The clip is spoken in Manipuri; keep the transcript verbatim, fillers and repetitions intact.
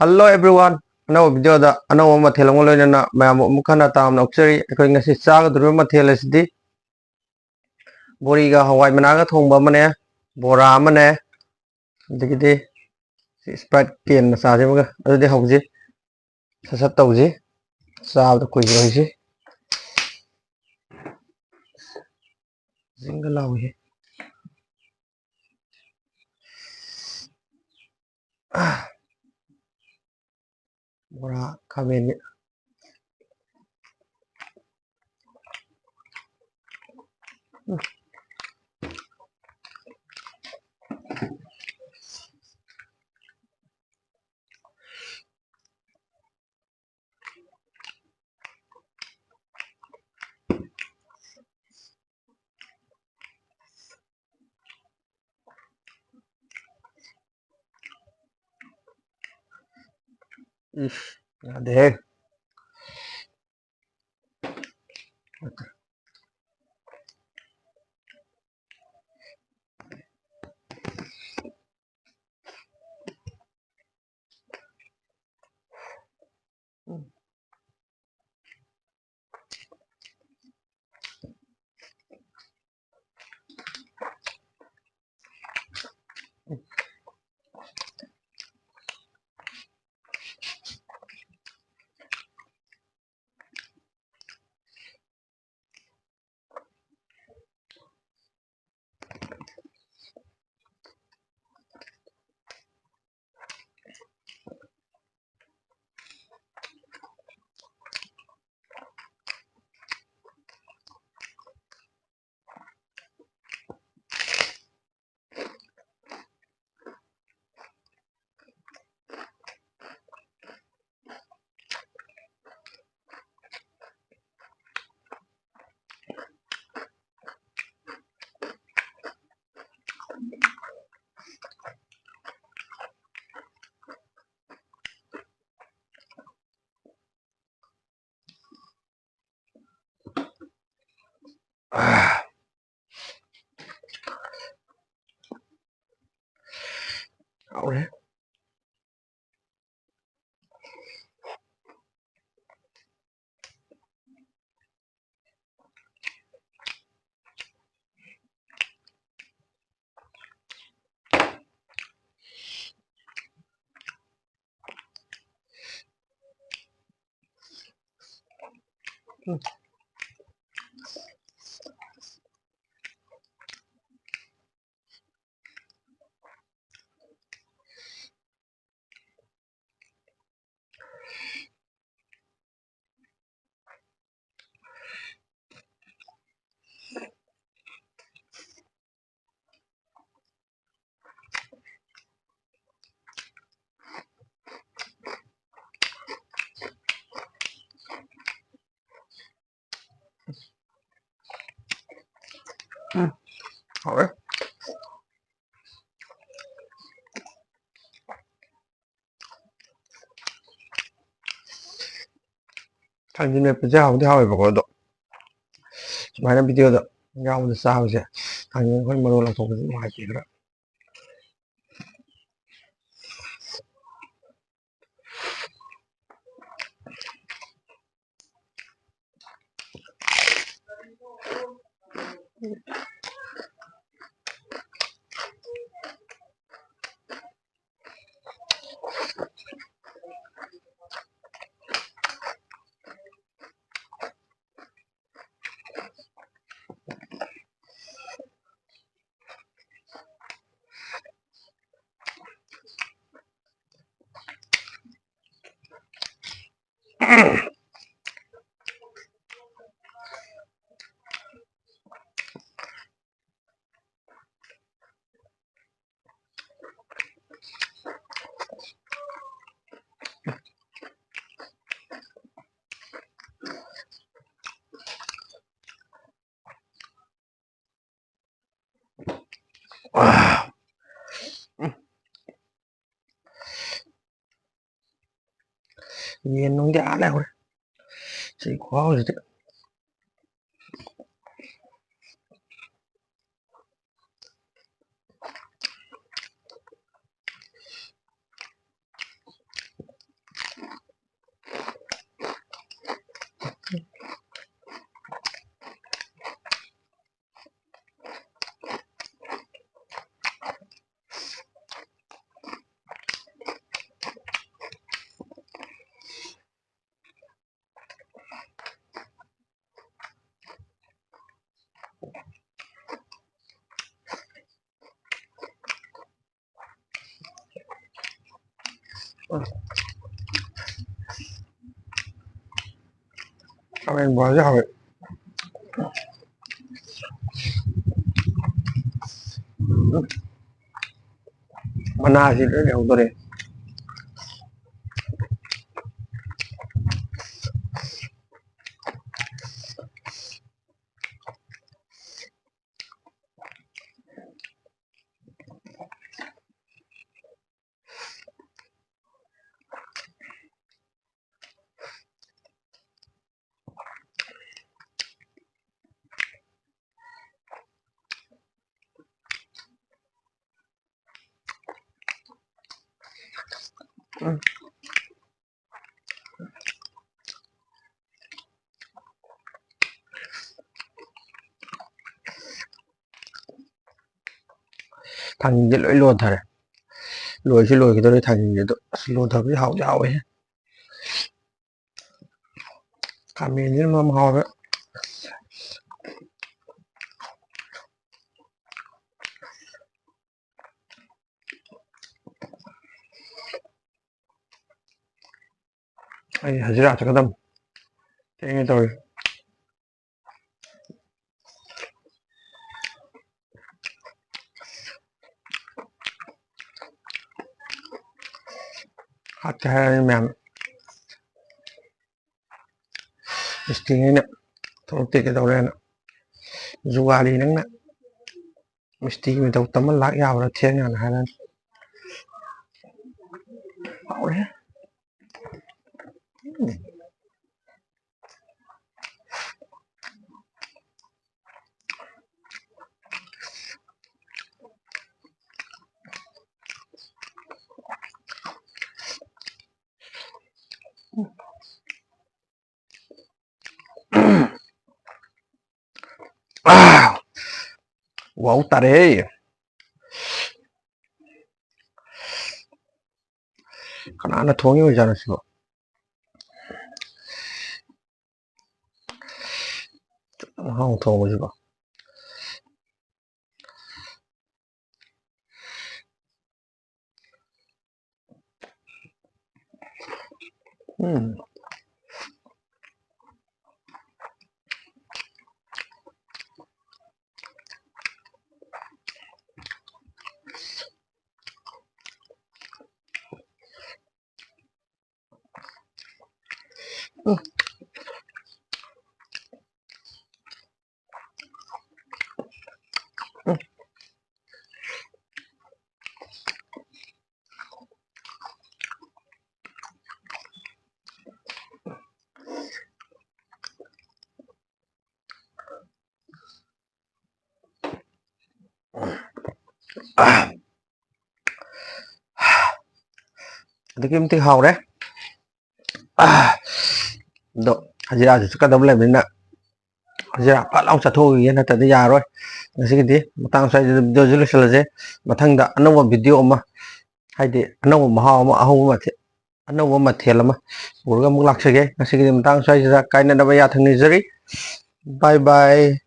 Hello everyone, ꯑꯅꯧꯕ ꯚꯤꯗꯤꯑꯣꯗ ꯑꯅꯧꯕ ꯃꯊꯦꯜ ꯑꯃꯒ ꯂꯣꯏꯅꯅ ꯃꯌꯥꯝꯕꯨ ꯑꯃꯨꯛ ꯍꯟꯅ ꯇꯔꯥꯝꯅ ꯑꯣꯛꯆꯔꯤ꯫ ꯑꯩꯈꯣꯏ ꯉꯁꯤ ꯆꯥꯒꯗꯧꯔꯤꯕ ꯃꯊꯦꯜ ꯑꯁꯤꯗꯤ ꯕꯣꯔꯤꯒ ꯍꯋꯥꯏ ꯃꯅꯥꯒ ꯊꯣꯡꯕ ꯑꯃꯅꯦ, ꯕꯣꯔꯥ ꯑꯃꯅꯦ, ꯑꯗꯒꯤꯗꯤ ꯁꯤ Sprite ꯀꯦꯟ ꯃꯆꯥꯁꯤꯃꯒ꯫ ꯑꯗꯨꯗꯤ ꯍꯧꯁꯤ, ꯁꯠ ꯁꯠ ꯇꯧꯁꯤ, ꯆꯥꯕꯗ ꯀꯨꯏꯔꯣꯏꯁꯤ꯫ ꯖꯤꯡꯒ ꯂꯥꯎꯏꯍꯦ꯫ ꯕꯣꯔꯥ, ꯈꯥꯃꯦꯟꯒꯤ꯫ ꯏꯁ, ꯌꯥꯗꯦꯍꯦ꯫ ꯎꯝ꯫ ꯎꯝ, ꯍꯥꯎꯔꯦ꯫ ꯊꯥꯡꯖꯤꯡ ꯃꯦꯠꯄꯁꯦ ꯍꯥꯎꯗꯤ ꯍꯥꯎꯋꯦꯕꯀꯣ, ꯑꯗꯣ ꯁꯨꯃꯥꯏꯅ videoꯗ ꯌꯥꯎꯕꯗ ꯆꯥꯕꯁꯦ, ꯊꯥꯡꯖꯤꯡ ꯑꯩꯈꯣꯏ ꯃꯔꯨ ꯂꯧꯊꯣꯛꯄꯁꯦ ꯅꯨꯡꯉꯥꯏꯇꯦ ꯈꯔ꯫ ꯌꯦꯟ ꯅꯨꯡꯗꯤ ꯑꯥ ꯂꯩꯍꯧꯔꯦ꯫ ꯁꯤ ꯈꯨꯍꯥꯎꯁꯤꯗꯤ꯫ ꯈꯥꯃꯦꯟ ꯕꯣꯔꯥꯁꯦ ꯍꯥꯎꯋꯦ꯫ ꯃꯅꯥꯁꯤ ꯂꯣꯏ ꯂꯩꯍꯧꯗꯣꯔꯦ꯫ ꯊꯥꯡꯖꯤꯡꯁꯦ ꯂꯣꯏ ꯂꯣꯟꯊꯔꯦ꯫ ꯂꯣꯏꯁꯨ ꯂꯣꯏꯒꯗꯧꯔꯦ ꯊꯥꯡꯖꯤꯡꯁꯦ꯫ ꯑꯗꯣ ꯑꯁ, ꯂꯣꯟꯊꯕꯗꯤ ꯍꯥꯎꯗꯤ ꯍꯥꯎꯋꯦꯍꯦ꯫ ꯈꯥꯃꯦꯟꯁꯤꯅ ꯃꯔꯣꯝ ꯍꯥꯎꯋꯦ꯫ ꯑꯩ ꯍꯖꯤꯔꯥ ꯆꯠꯀꯗꯝ꯫ ꯊꯦꯡꯉꯦ ꯇꯧꯔꯤ꯫ ꯍꯥꯠꯀꯦ ꯍꯥꯏꯔꯅꯤ ꯃꯌꯥꯝ꯫ ꯃꯤꯁꯇ꯭ꯔꯤꯉꯩꯅ ꯊꯣꯛꯂꯛꯇꯦ ꯀꯩꯗꯧꯔꯦꯅ꯫ ꯖꯨꯒꯥꯂꯤ ꯅꯪꯅ ꯃꯤꯁꯇ꯭ꯔꯤꯒꯤ ꯃꯇꯧ ꯇꯝꯃ ꯂꯥꯛ ꯌꯥꯕ꯭ꯔꯥ ꯊꯦꯡꯅꯅ ꯍꯥꯏꯔꯅꯤ꯫ ꯍꯥꯎꯔꯦ꯫ ꯎꯝ꯫ ꯑꯥ! ꯋꯥꯎ ꯇꯥꯔꯦꯍꯦ꯫ ꯀꯅꯥꯅ ꯊꯣꯡꯉꯤ ꯑꯣꯏꯖꯥꯠꯅꯣ ꯁꯤꯕꯣ? ꯃꯍꯥꯎ ꯊꯣꯡꯕꯁꯤꯀꯣ꯫ ꯎꯝ꯫ ꯑꯗꯨꯛꯀꯤ ꯃꯇꯤꯛ ꯍꯥꯎꯔꯦ꯫ ꯑꯗꯣ ꯍꯖꯤꯔꯥꯁꯨ ꯆꯠꯀꯗꯕ ꯂꯩꯕꯅꯤꯅ ꯍꯖꯤꯔꯥ ꯐꯠ ꯂꯥꯎ ꯆꯠꯊꯣꯛꯎꯈꯤꯒꯦ, ꯅꯠꯇ꯭ꯔꯗꯤ ꯌꯥꯔꯣꯏ꯫ ꯉꯁꯤꯒꯤꯗꯤ ꯃꯇꯥꯡ ꯁ꯭ꯋꯥꯏꯁꯤꯗ ꯚꯤꯗꯤꯑꯣꯁꯤ ꯂꯣꯏꯁꯤꯜꯂꯁꯦ꯫ ꯃꯊꯪꯗ ꯑꯅꯧꯕ ꯚꯤꯗꯤꯑꯣ ꯑꯃ, ꯍꯥꯏꯗꯤ ꯑꯅꯧꯕ ꯃꯍꯥꯎ ꯑꯃ, ꯑꯍꯧꯕ ꯃꯊꯦꯜ, ꯑꯅꯧꯕ ꯃꯊꯦꯜ ꯑꯃ ꯄꯨꯔꯒ ꯑꯃꯨꯛ ꯂꯥꯛꯆꯒꯦ꯫ ꯉꯁꯤꯒꯤꯗꯤ ꯃꯇꯥꯡ ꯁ꯭ꯋꯥꯏꯁꯤꯗ ꯀꯥꯏꯅꯅꯕ ꯌꯥꯊꯪ ꯅꯤꯖꯔꯤ꯫ Bye bye꯫